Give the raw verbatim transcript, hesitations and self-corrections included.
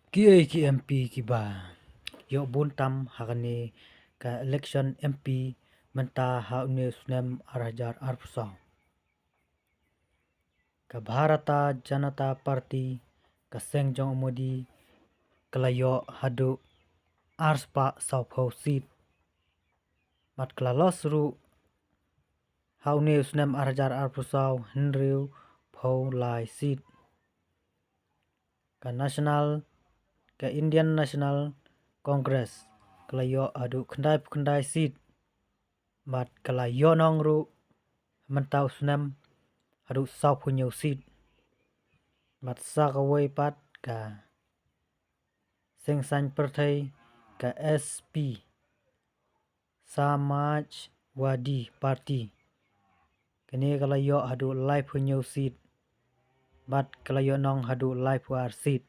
Kiei ki M P kiba ïoh bun tam ha kane ka election M P mynta ha une u snem ar hajar arphew saw? Ka Bharatiya Janata Party, ka seng jong u Modi, ka la ïoh haduh arspah sawphew seat. Bad ka la lost ruh ha une u snem ar hajar arphew saw hynriewphew lai seat. Ka National, ka Indian National Congress, ka la ïoh haduh khyndaiphew khyndai seat. Bad ka la ïoh nong ruh mynta u snem haduh sawphew hynñiew seat. Bad sa kawei pat ka seng saiñ pyrthei, ka S P, Samajwadi Party, kane ka la ïoh haduh laiphew hynñiew seat. Bad ka la ïoh nong haduh laiphew ar seat.